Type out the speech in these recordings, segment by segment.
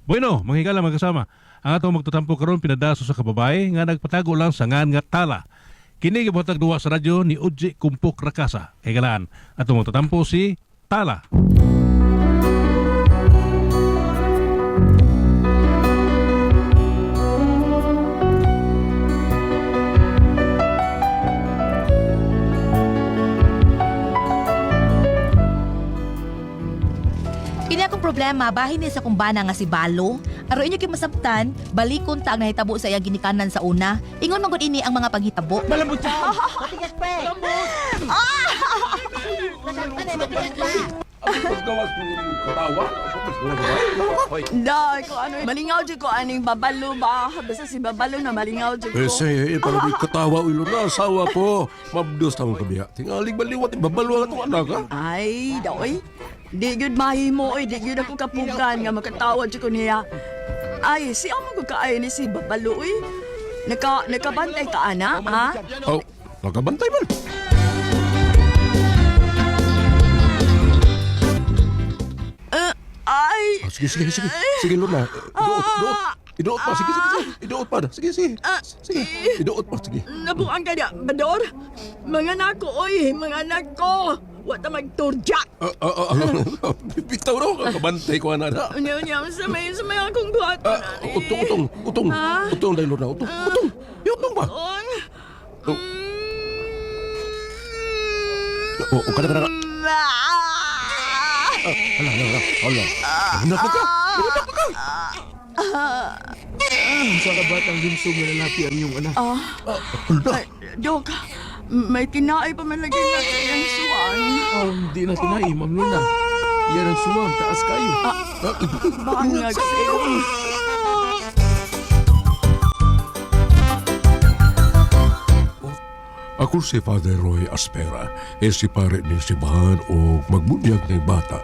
Bueno, mga higala mga kasama, ang atong magtatampo karon pinadaso sa kababae nga nagpatago lang sa ngan nga Tala. Kini gibuhatag duwa sa radyo ni Udji Kumpok Rakasa. Higalaan, atong magtatampo si Tala. Kini akong problema bahin ni sa kumbana nga si Balo. Aron inyo kay masabtan, balikon ta ang nahitabo sa iyang ginikanan sa una. Ingon man gud ini ang mga panghitabo. Malambot siya! Matigas pa eh. Matigas pa. Gawas katawa. Day, ko ano, malingaw jud ko aning babalo ba? Basta si babalo na malingaw jud ko. Eh, say, eh, para di katawa ulo na, asawa po. Mabdos tamang kabiya. Tingalig baliwat, babalwa nga itong anak, ha? Ay, daoy. Di gyud mahimo oy, di gyud ako kapugan nga makatawa jud ko niya. Ay, si amo ko kaayo ni si babalo oy. Nakabantay ka ana, ha? Oh, nakabantay man. Ay, Ah, sige, sige, sige. Sige, Lorna. Iduot, iduot. Iduot pa. Sige, sige, sige. Iduot pa. Sige, sige. Sige, iduot pa. Sige. nabuang ka niya, Bador. Mga anak ko, oy, mga anak ko. Wa ta magturja. Ah, ah, ah, bitaw raw. Nakabantay ko, anak. Ah, Unya, unya, sa may akong buhat. Ah, utong, utong, utong. Ha? Utong, dahil Lorna. Utong, utong. Utong ba? Utong. Oh. Oh, oh, kada, kada, kada. Hala, hala, hala. Hala. Anak ka. Anak ka. Sa kabatang limsog nga lalaki ang iyong anak. Hala. Ay, Dok, may kinaay pa man lagi na kayang suwan. Oh, hindi na tinai, Ma'am Luna. Yan ang suwang, taas kayo. Bangag sa ilong. Ako si Father Roy Aspera, e si pare ning simbahan o magbunyag ng bata.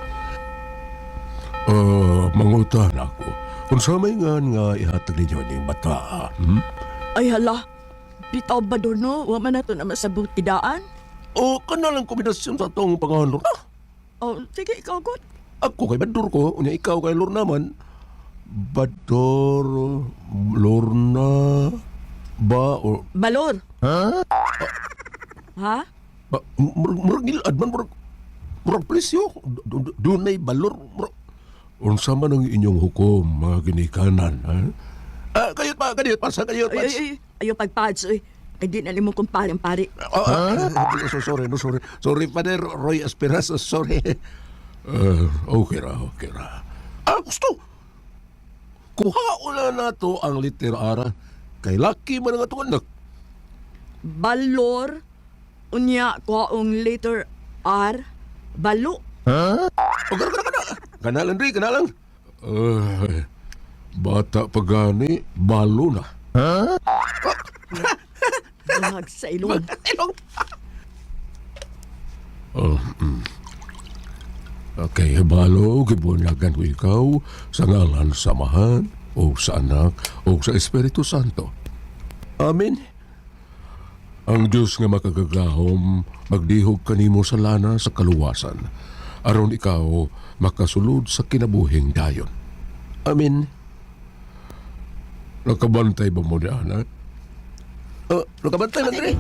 Ah, mangutan ako. Kung sa may ngan nga ihatag ninyo ning bata? Ay hala, bitaw ba doon no? Wa man na to na masabot tidaan. O kana lang kombinasyon sa atong pangalan Lorna. Oh, sige, ikaw god. Ako kay Bador ko, unya ikaw kay Lorna man. Bador, Lorna, ba o Balor. Ha? Ha? ba, murag murag gilad man murag murag presyo dunay balor murag unsa man ang inyong hukom mga ginikanan, ha? Ah, kayo pa, kayo pa, sa kayo pa. Ay, ay, ay, ayaw pagpads, oy. Ay, di na nimo kung parang pare. Ah, ah, so, sorry, no, sorry. Sorry, Father Roy Esperanza, sorry. Okay ra, okay ra. Ah, gusto. Kuha na nato ang litera ara. Kay laki man ang atong anak. Balor, unya, kuhaong letter R, balo. O, gana, gana, gana. Gana lang, Dre, gana lang. Eh, bata pa gani, balo na. Bangag sa ilong. Ilong. Oh. Okay, balo, gibunyagan ko ikaw sa ngalan sa Amahan, o sa Anak, o sa Espiritu Santo. Amen. Ang Diyos nga makagagahom, magdihog kanimo sa lana sa kaluwasan, aron ikaw makasulod sa kinabuhing dayon. Amen. Nakabantay ba mo ni anak? Oh, nakabantay man, Dre.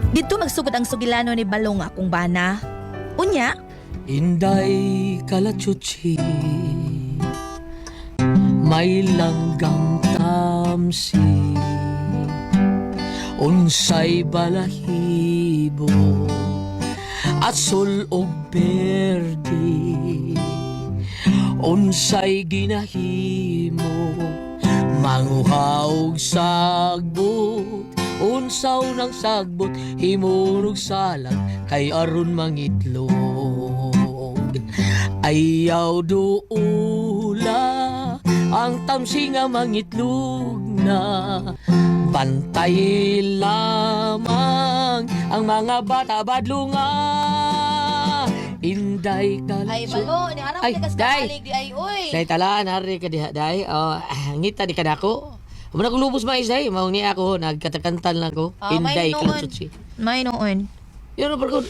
Didto magsugod ang sugilano ni Balong akong bana. Unya, Inday kalachuchi, may langgam tamsi, unsay balahibo, asul og berde, unsay ginahimo, manguha og sagbot, unsaw ng sagbot, himunog salag, kay aron mangitlog. Ayaw duula, ang tamsi nga mangitlog na, bantay lamang ang mga bata badlunga. Inday ay kalatso. Balo, ni aram Ay, ka day. di ay oy. Day talaan, hari ka diha, day. Oh, ngita di ka nako. Wala akong lubos mais ay, mao ni ako nagkatakantan lang ko. Ah, may Inday noon. katsutsi. May noon. Yun ang barko.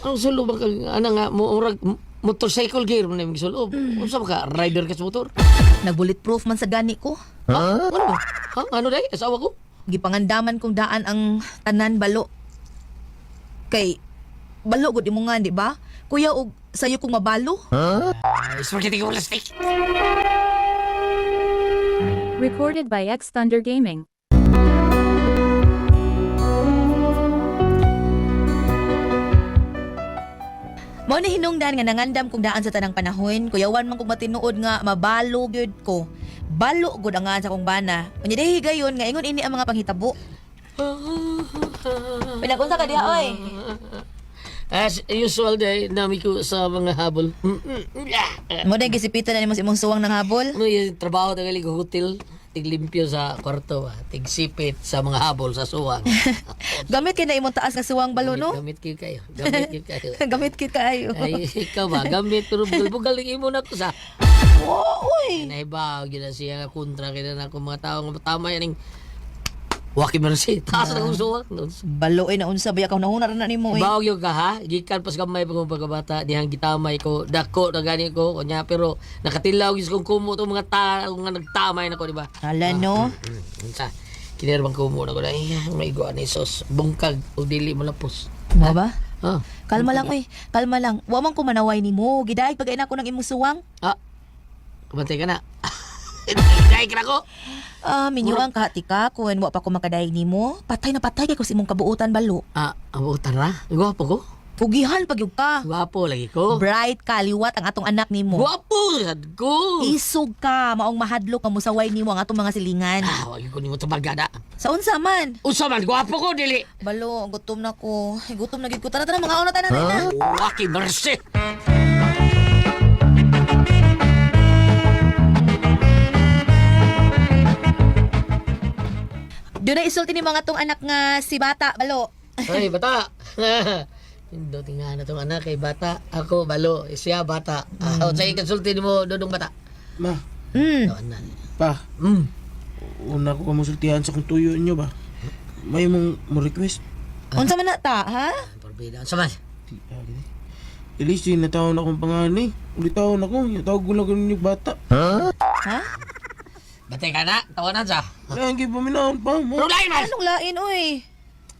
Anong sulo ba kag ana nga mo murag motorcycle gear mo na imong sulo. Unsa ba ka rider ka sa motor? Nag-bulletproof man sa gani ko. Ha? Ano ba? Ha? Ano day? Asawa ko? Gipangandaman kong daan ang tanan balo. Kay balo gud imo nga, di ba? Kuya og sayo kong mabalo. Ay, spaghetti ko plastic. Recorded by X Thunder Gaming. Mao ni hinungdan nga nangandam kong daan sa tanang panahon, kuyawan man kong matinuod nga mabalo gyud ko. Balo gud ang ngaan sa kong bana. Unya dihi gayon nga ingon ini ang mga panghitabo. Pinagunsa ka diha oy. As usual day, nami ko sa mga habol. Yeah. Mo dai gisipitan na nimo sa imong suwang nang habol. Ano yung trabaho tagali ko hotel, tiglimpyo sa kwarto, ba? Tigsipit sa mga habol sa suwang. Gamit kay na imong taas nga suwang balo no. Gamit kayo kayo. Gamit kayo kayo. Gamit kit kaayo. Ay, ikaw ba? Gamit pero bugal-bugal yung imo na ko sa. Oh, oy. Nahibaw, gina siya nga kontra kina na akong mga tao nga tama yan yung Waki mercy. Taas na kong suwang. Balo eh na unsa ba kaw nahuna ra na nimo eh. Bawag yung ka ha? Gikan pas gamay pa kong pagkabata, dihang gitamay ko, dako na gani ko, kunya, pero nakatilaw gis kong kumo itong mga tao nga nagtamay na ko, di ba? Hala no. Unsa? Kinerbang kumo na ko na, ay, may guan ni sos, bungkag, o dili malapos. Mo ba? Ah, Kalma lang oy, kalma lang. Wa man ko manaway nimo. Gidaig pag ko ng imong suwang. ah, kumantay ka na. Daig ka na ko. Ah, minyo ang kahati ka kun wa pa ko makadaig nimo. Patay na patay kay ko sa imong kabuotan balo. Ah, ang buotan ra? Gwapo ko? Pugihan pag yug ka. Gwapo lagi ko. Bright ka liwat ang atong anak nimo. Gwapo, sad ko. Isog ka, maong mahadlok ka musaway nimo ang atong mga silingan. Ah, wag ko nimo tumagada. Sa unsa man? Unsa man, gwapo ko, dili. Balo, gutom na ko. Ay, gutom na gid ko. Tara tara mga una tanan na. Waki mercy. Doon na isulti ni mga tong anak nga si bata, balo. Ay, bata. Indo tinga na tong anak kay bata. Ako balo, siya bata. Ah, mm. Say konsultin mo dodong bata. Ma, Mm. Na. pa, una ko kamusultihan sa kung tuyo inyo ba? May mong mo request. Unsa man na ta, ha? Porbida. Unsa man? Elise, natawon akong pangalan eh. Ulitawon ako. Tawag ko lang ganun yung bata. Ha? Batay ka na, tawanan sa. Wala, hindi paminahon pa. Ma. Pero lain man. Anong lain oy?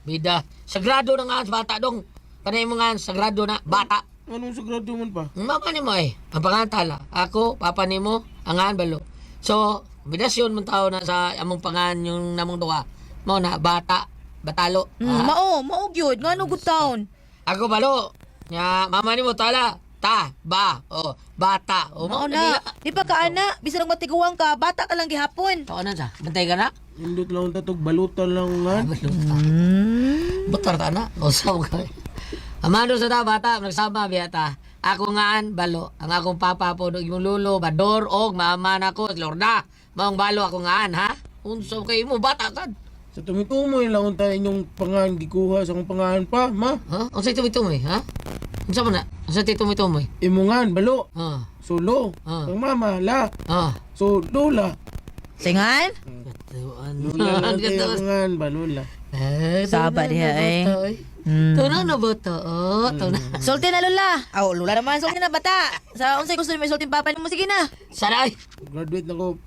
Bida, sagrado na nga sa bata dong. Kanay mo nga sagrado na bata. Anong sagrado man pa? Mama nimo eh. Ang pangantala. Ako, papa nimo, angan balo. So, kombinasyon mong tao na sa among pangan yung namong duha. Mao na bata, batalo. Mm, mao, mao gyud. Ngano good town? Ako balo. Nya mama nimo tala. Ta, ba, o, bata. O, Mao na. Di pa ka ana, bisan og matiguang ka, bata ka lang gihapon. Tao na sa. Bantay ka na. Indot lang ang tatog, balutan lang nga. Butar ta na. O sa ka. Amando sa ta bata, nagsama biyata. Ako ngaan balo. Ang akong papa po og imong lulo, bador og mama nako, lorda. Maong balo ako ngaan ha. Unsa kay imo bata sad. Sa tumitumoy lang ang tayo inyong pangalan, gikuha sa akong pangalan pa, ma. Ha? Unsa tumitumoy ha? Unsa man na? Unsa tumitumoy? Imungan, balo. Ha. Sulo. Ah. Ang mama, la. Ha. So, lola. Singan? Lola lang tayo ang pangalan ba, lola. Saba diha, eh. Tunang na boto. Oh, tunang. Sulti na lola. Aw, lola naman sulti na bata. Sa unsay gusto nimo isulti papa nimo sige na. Saray. Graduate na ko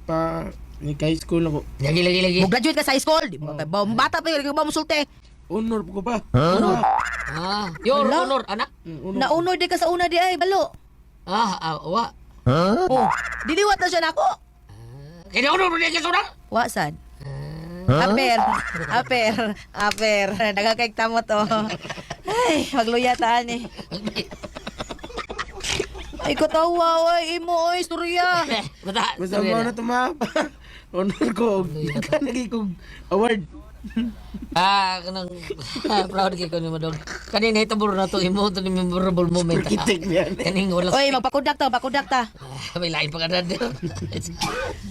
pa ni high school ako. Lagi lagi lagi. Mo graduate ka sa high school, di ba? Ba bata pa gyud ba mo sulti? Honor po ko pa. Honor. Ah, your Ala. honor anak. Honor. Naunod di ka sa una di ay balo. Ah, ah, wa. Oh, diliwat na siya nako. Kaya honor mo niya sa Wa sad. Aper, aper, aper. Nagakaigta mo to. Ay, magluya taan eh. Ay, katawa, ay, imo, ay, storya. Bata. Basta mo na tumapa. Honor ko. Nagkanagi kong award. Ah, kanang proud kay ko nimo dog. Kanin hitabo na to imo to ni memorable moment. Kitik niyan. Kaning wala. Oy, magpakudak ta, magpakudak ta. Ah, may lain pa ka na dito.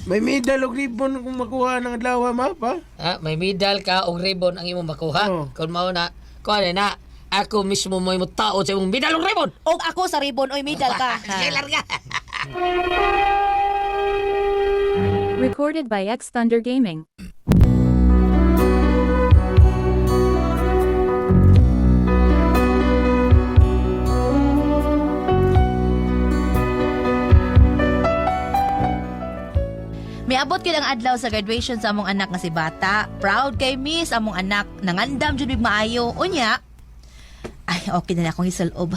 May medal og ribbon kung makuha ng adlaw, ma pa. Ah, may medal ka og ribbon ang imong makuha. Oh. Kung mao na, kuan na ako mismo mo imong tao sa imong medal og ribbon. Og ako sa ribbon, oy, medal ka. Sige, larga. Recorded by X Thunder Gaming. Miabot gyud ang adlaw sa graduation sa among anak nga si Bata. Proud kay Miss among anak. Nangandam jud mig maayo. Unya, ay okay na na akong isulob.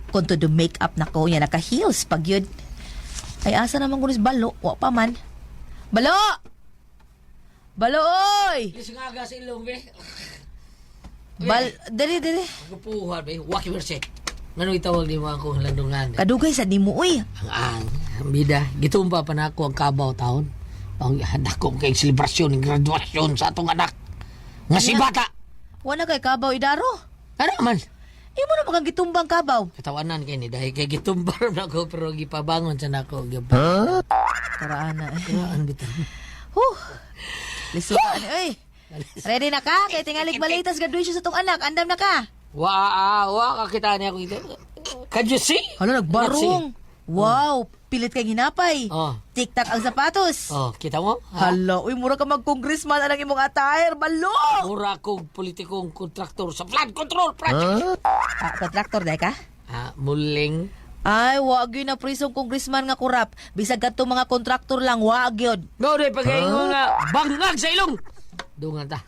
Kung to do makeup na ko, unya naka heels pag yun. Ay asa naman kunis balo, wa pa man. Balo! Balo oy! Bilis nga aga sa ilong, be. Bal dali dali. Kapuhan, be. Waki merse. Ngano itawag ni mga akong landungan? Kadugay sa nimo oy. Ang bida, gitumba pa na ako ang kabaw taon. Ang dako kay selebrasyon ng graduasyon sa atong anak. Nga si bata. Wa na kay kabaw idaro. Ano man? Imo na magang gitumbang kabaw. Katawanan kay ni dahil kay gitumba na ako pero gipabangon sa nako. Karaan na. Eh. Karaan bitaw. Huh. Lisod ka ni oy. Ready na ka? Kay tingalig balitas graduation sa tong anak. Andam na ka. Wa ah, wa ka kita niya ako ito. Can you see? Hala, nagbarong. Wow, pilit kay hinapay. Oh. Tik-tak ang sapatos. Oh, kita mo? Ha? Hala, uy, mura ka mag-congressman anang imong attire. Balo! Mura kong politikong kontraktor sa flood control project. Ah, contractor dai ka? Ah, muling. Ay, wag yun na prisong congressman nga kurap. Bisag kadto mga kontraktor lang, wag yun. Go day pagaingon nga bangag sa ilong. Dungan ta.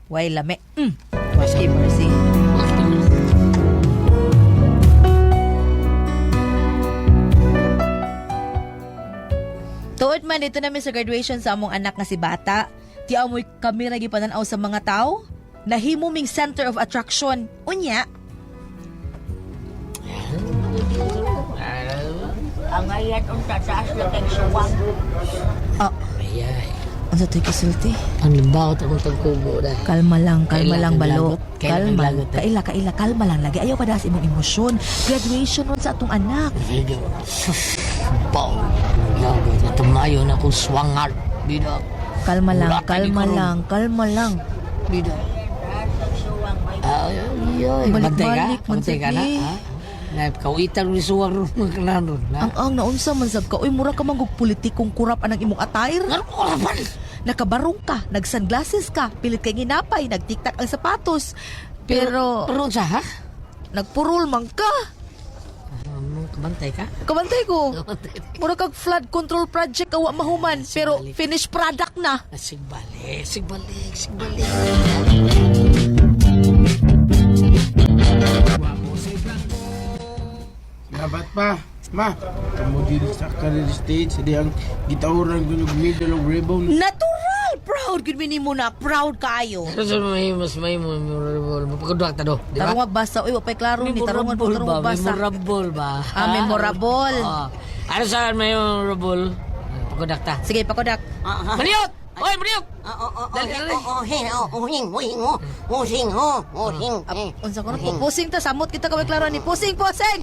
Way lame. Mercy, mercy. Tuod man dito namin sa graduation sa among anak nga si Bata. Ti amoy kami ra gipananaw sa mga tao. Nahimo ming center of attraction. Unya, Ang ayat unta taas na kay suwang. ah, Ayay. unsa to'y kisulti? Ang limbaw akong tagkubo dahil. Kalma lang, kalma Kaila lang kang balo. lagot. Kaila kang Kalma. lagot, eh. Kaila, kaila, kalma lang lagi. Ayaw pa imong emosyon. Graduation ron sa atong anak. Video. Sus, baw. Lagot na tumayo na akong swangar. Bida. Kalma lang, Wala tayo kalma karon. lang, kalma lang. Bida. Ay, ay, ay. Balik-balik, Bantay ka? Bantay ka na? mansakit. Ha? Na, kawitan ni suwang ron mga kalanon. Na? Ang naunsa man sab ka, uy mura ka man og politikong kurap anang imong attire. Ano ko orapan? Nakabarong ka, nag-sunglasses ka, pilit kay ginapay, nagtiktak ang sapatos. Pero, Pero sa ha? nagpurol man ka. Ano, kabantay ka? Kabantay ko. Kabantay. Mura kag flood control project awa mahuman, pero Balik. finished product na. Ah, Sigbalik, sigbalik, sigbalik. Dapat pa. Ma, kamo diri sa career stage, di ang gitawran ko ng medal of ribbon. Natural! Proud gud mi nimo na, proud kaayo. Pero sa may mas may memorable, mapagkaduak ta do, di ba? Tarong basa, uy, wa pa'y klaro ni tarong Memorable tarong ba? basa. Memorable ba? Ah, memorable. Oo. Ano sa memorable? Pagkaduak ta. Sige, pakodak. Maniot! Oy, maniot! Dali, dali. Unsa ko na pusing ta samot kita kaway klaro ni pusing pusing.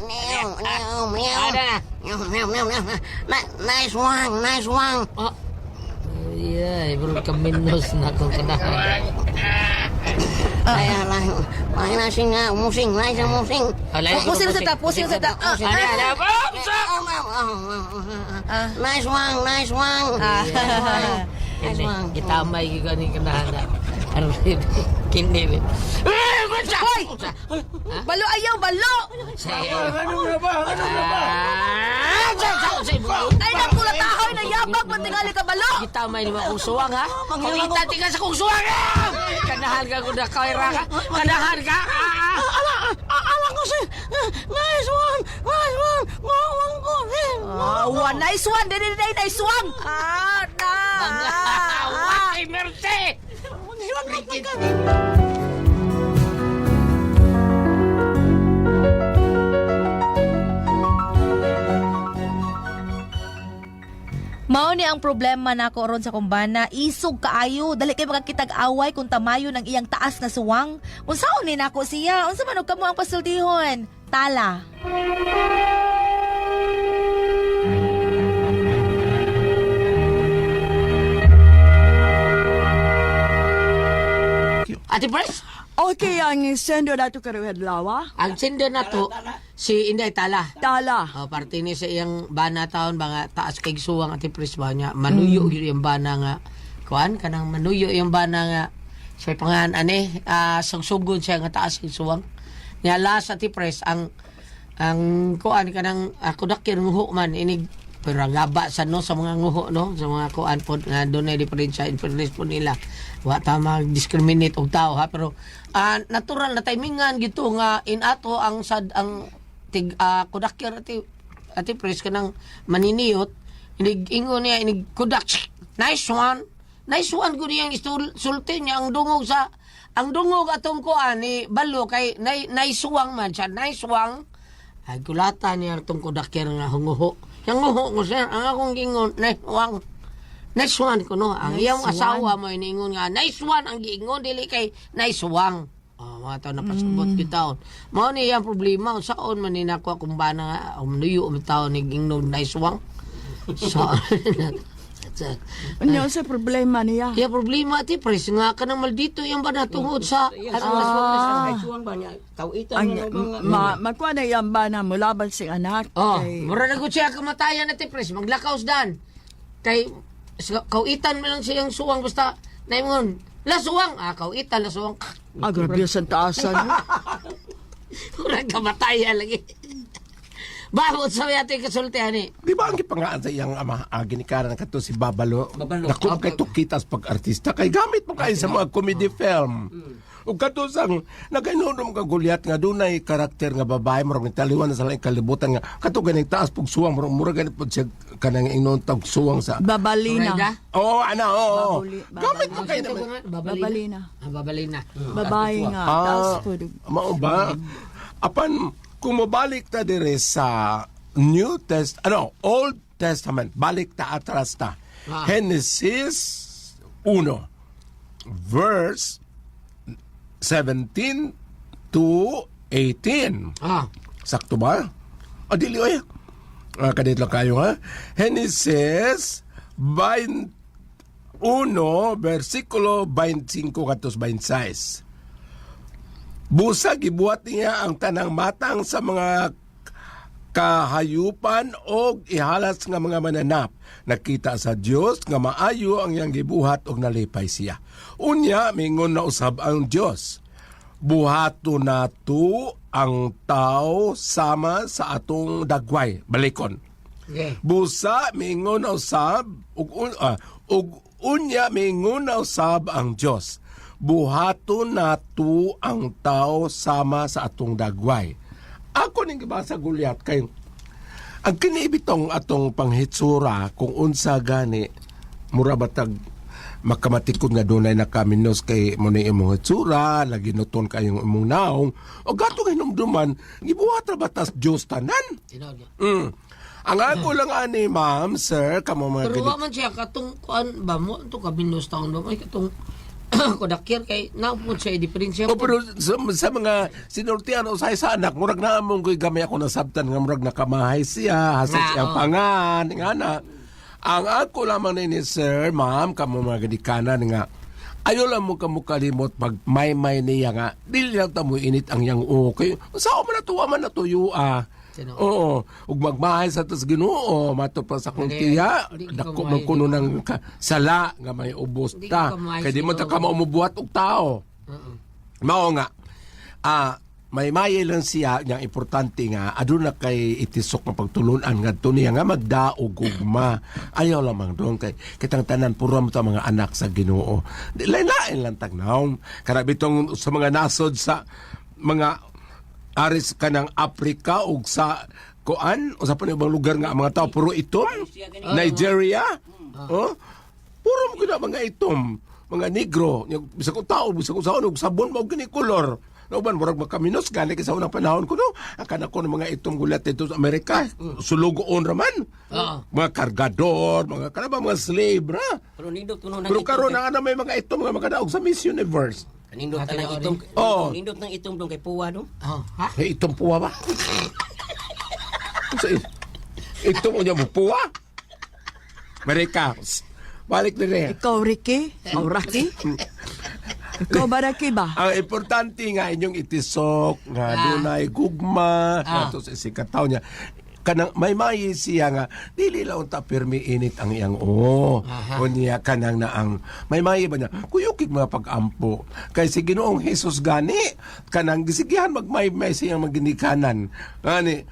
Ada na. Nice one, nice one. Oh. Ay, bro, kaminos na akong kanahan. Ay, lang. Ay, nasing nga, musing, nice musing. Pusing sa ta, pusing sa ta. Ah, Ada, ada. Oh, sa! Ah. Nice one, nice one. Ah. Nice one. Itamay ko ni kanahan na. Aron, kini. Eh, unsa? Hoy! Balo ayaw, balo! Ano na ba? Ano na ba? Ah, sa, sa, sa, Ay nakulatahoy na yabag man tingali ka balo. Kita may lima kong suwang ha? Kawita tinggal sa kong suwang ha? Kanahan ka kung nakawira ka. Kanahan ka. Ah, ah. Alam ko si, nice one, nice one, mawang ko. Ah, wa nice one, dili dili nice one. Ah, na. Wakay Merce! Mao ni ang problema nako ron sa kumbana, isog kaayo, dali kay makakitag away kung tamayo ng iyang taas nga suwang. Unsaon ni nako siya? Unsa man og kamo ang pasultihon? Tala. Ate Pres? Okay, ang sendo nato karong adlaw. Ang sender na to, si Inday Tala. Tala. Oh, parte ni sa iyang bana taon ba nga taas kay suwang ati pres ba niya manuyo gyud iyang bana nga kuan kanang manuyo iyang bana nga sa pangan ani sugsugod siya nga taas kay suwang niya last ati pres ang kuan kanang ako dakir nguho man inig pero ang gaba sa no sa mga nguho no sa mga kuan pod nga dunay diferensya in fairness po nila wa ta mag-discriminate og tao ha pero natural na timingan gito nga in ato ang sad ang tig kudakir ati ati pres kanang maniniyot inig ingon niya inig kudak nice one, nice one gud niyang sulti niya ang dungog sa ang dungog atong kuan ni balo kay nay naisuwang man siya nice one ay gulata niya atong kudakir nga hunguho yang nguho ko sir ang akong gingon nice one. Nice one ko no. Ang Nice iyang asawa one. mo iniingon nga nice one ang giingon dili kay nice wang. Oh, mga tao napasabot mm. taon. Mao ni iyang problema unsaon man ni nako akong bana nga umuyo um tao ni gingnon nice wang. So, Ano sa problema niya? iya problema ti pres nga kanang maldito iyang bana tungod sa Ang ma makuha na iyang bana mulaban si anak. Oh, Kay- mura na gud siya kamatayan na ti pres maglakaw dan. Kay kauitan man lang siyang suwang basta naingon la suwang ah kauitan la suwang. Ah, grabe sa taasan. Mura kamatayan lagi. Bakit sa ating kasultihan ni? Di ba ang gipangaan sa iyang ama ginikaran kato si Babalo? Babalo. Naku, kay tukitas pag-artista kay gamit mo kayo sa mga comedy film. Ug kato sang nagainunom ka gulyat nga dunay karakter nga babae murag nitaliwan na sa laing kalibutan nga kato ganing taas pug suwang murag murag ganit pud siya kanang ingnon tag suwang sa Babalina. Zoraida? Oo, ana, oo. Babali- Gamit mo kayo naman. Babalina. Ah, babalina. Babae nga. Taas po. Mao ba? Apan kung mobalik ta dire sa New Test ano, Old Testament, balik ta atras ta. Ah. Genesis 1 verse 17 to 18. Ah, Sakto ba? O dili oy. Ah, kadit lang kayo ha. Genesis 21 versikulo 25 katos 26. Busa gibuhat niya ang tanang matang sa mga kahayupan og ihalas nga mga mananap. Nakita sa Dios nga maayo ang iyang gibuhat og nalipay siya. Unya mingon na usab ang Dios. Buhato nato ang tao sama sa atong dagway. Balikon. okay. Busa mingon na usab ug ug unya mingon na usab ang Dios. Buhato nato ang tao sama sa atong dagway. Ako ning gibasa gulyat kay ang kiniibitong atong panghitsura kung unsa gani mura batag makamatikod nga dunay nakaminos kay mo ni imong hitsura lagi nuton kayong imong naong o gato hinumduman gibuhat ra batas Dios tanan. Tinuod niya. Ang ako lang ani, ma'am, sir, kamo mga Pero wa ganit. man siya katong kuan ba mo to kabinos taon ba mo ay katong kodakir kay naupod siya diferensya. O pero sa mga sinultian o sa anak, murag na among ko'y gamay ako nasabtan nga murag nakamahay siya, hasad Nga, siyang oo. pangan, nga na. Ang ako lamang nini, sir, ma'am, kamo mga gadikanan nga, ayo lang mo kamukalimot pag may-may niya nga, dili lang ta mo init ang yang okay. Sao man natuwa man natuyo ah. Tinuod. Oo, ug magmahay sa tas Ginoo, mato pa sa akong Hindi, tiya, hindi ka dako man kamahay, kuno ng sala nga may ubos Hindi ta. ka kamahay Kay di sa man ta Ginoo. ka maumubuhat og tao. Oo. Mao nga. May maye lang siya niyang importante nga aduna kay itisok nga pagtulunan ngadto niya nga magdaog ugma. Ayaw lamang doon kay kitang tanan puro mo ta mga anak sa Ginoo. Di lain-lain lang tagnaw. Kana bitong sa mga nasod sa mga aris kanang Afrika ug sa kuan o sa panibang lugar nga ang mga tao puro itom Nigeria oh puro mo gud mga itom mga negro Nya, bisag kung tao bisag kung saon og sabon mao gini kolor nauban murag makaminos gani kay sa unang panahon kuno ang kanako ng mga itom gulat dito sa Amerika sulugoon ra man Oo. mga kargador mga kana ba mga slave ra Pero nindot kuno pero karon ang ana may mga itom nga makadaog sa Miss Universe. Nindot ng itom. Oo. Nindot ng itom dong kay puwa no. Oh, ha? Hey, itong puwa ba? Sa itom mo niya mo puwa? Marika, balik na rin. Ikaw, Ricky? O, Rocky? Ikaw ba na ba? Ang importante nga inyong itisok nga dunay gugma ngadto sa isikataw niya kanang may mayi siya nga dili lang unta pirmi init ang iyang oo. Unya kanang na ang may mayi ba niya kuyukig mga pag-ampo kay si Ginoong Hesus gani kanang gisigihan magmaymay siyang maginikanan gani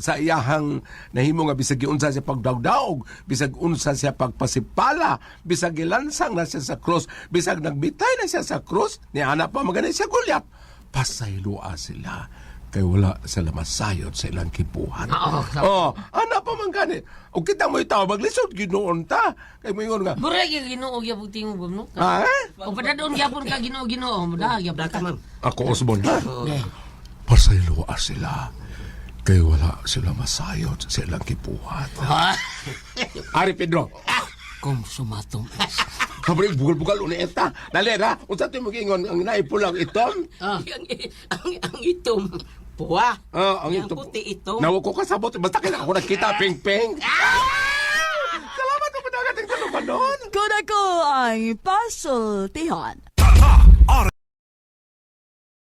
sa iyahang nahimo nga bisag giunsa siya pagdawdaog, bisag unsa siya pagpasipala, bisag gilansang na siya sa cross, bisag nagbitay na siya sa cross, ni ana pa magani siya Goliath. Pasayloa sila kay wala sila masayod sa ilang kibuhat. Oo, Oh, ana pa man gani. O kita mo itaw maglisod ginoon ta. Kay moingon nga. Mura gyud Ginoo gyapon tingog no. Ah, eh? O padadon gyapon ka Ginoo Ginoo, muda gyapon ka. Ma'am. Ako Osborne. Pasayloa sila kay wala sila masayod sa ilang kibuhat. Ari Pedro. Kum sumatum. Kabre bugal-bugal uni eta. Dali ra, unsa to mo giingon ang naipulang itom? Ang itom, puwa. Ah, ang Ang itom. puti itom. Nawa ko kasabot basta kay ako nakita ping-ping. Salamat po padagat ang kanumanon. Kuna ko ang pasultihan. R